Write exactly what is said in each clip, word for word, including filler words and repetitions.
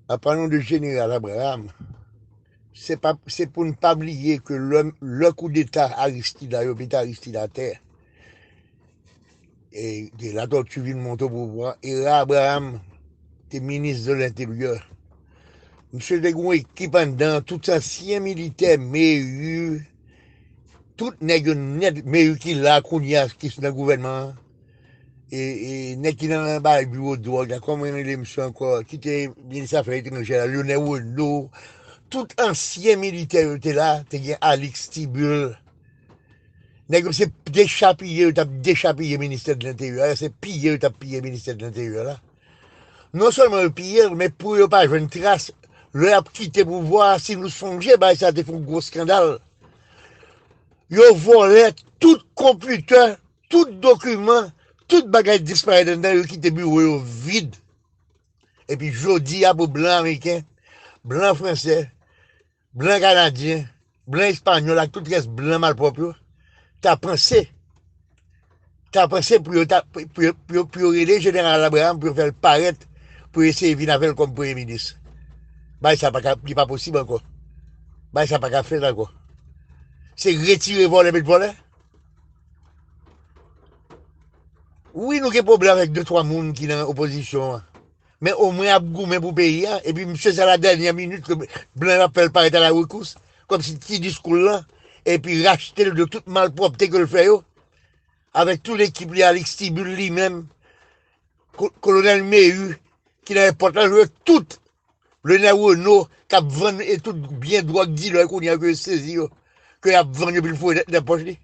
An palan de jeneral Abraham, se pa, se pou n pa bliye ke lè, lè koudeta Aristide la, yo mete Aristide atè, e, e Latortue vin monte o pouvwa, Héra Abraham te minis de lenteryè. Misye te gen yon ekip anndan, tout ansyen militè, Méhu, tout nèg yo nèt, Méhu ki la kounye a, ki nan gouvènman an. E, e nèg ki nan bay biwo dwòg la, kòman yo rele misye ankò, ki te minis afè etranjè la, Lionel Renaud, tout ansyen militè yo te la, te gen Alix Tibulle. Nèg yo se dechapiye, yo t ap dechapiye ministè de lenteryè la, se piye yo t ap piye ministè de lenteryè la. Non sèlman yo piye l, men pou yo pa jwenn tras, lè y ap kite pouvwa a, si nou sonje, bagay sa te fè yon gwo eskandal. Yo vòlè tout konpitè, tout dokiman, tout bagay disparèt anndan, yo kite biwo yo vid. Epi jodi a pou blan ameriken, blan fransè, blan kanadyen, blan espanyòl ak tout rès blan malpwòp yo, ta panse, ta panse pou yo, ta, pou yo, pou yo, pou yo rele Jeneral Abraham, pou yo fè l parèt, pou yo eseye vin avè l kòm premye minis. Bagay sa pa ka, li pa posib ankò. Bagay sa pa ka fèt ankò. Se retire vòlè, met vòlè. Wi, nou gen pwoblèm avèk de twa moun ki nan opozisyon an. Men omwen y ap goumen pou peyi a, epi misye sa la dènyè minit ke blan yo ap fè l parèt a la rekous, kòmsi ti diskou l lan, epi rachte l de tout malpwòpte ke l fè yo, avèk tout ekip li, Alix Tibulle li menm, ko-, kolonèl Méhu, ki nan èpòt la, yo tout, Lionel Renaud, k ap vann e tout byen dwòg dilè kounye a ke yo sezi yo, ke y ap vann yo pou l foure nan pòch li.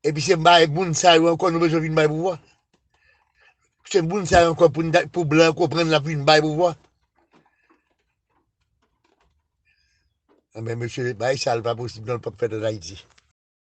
Epi se bay moun sa yo ankò nou bezwen vin bay pouvwa. Se moun sa yo ankò pou n da-, pou blan konprann n ap vin bay pouvwa. Enben, mesye, bagay sa l pa posib non, l p ap fèt ann Ayiti.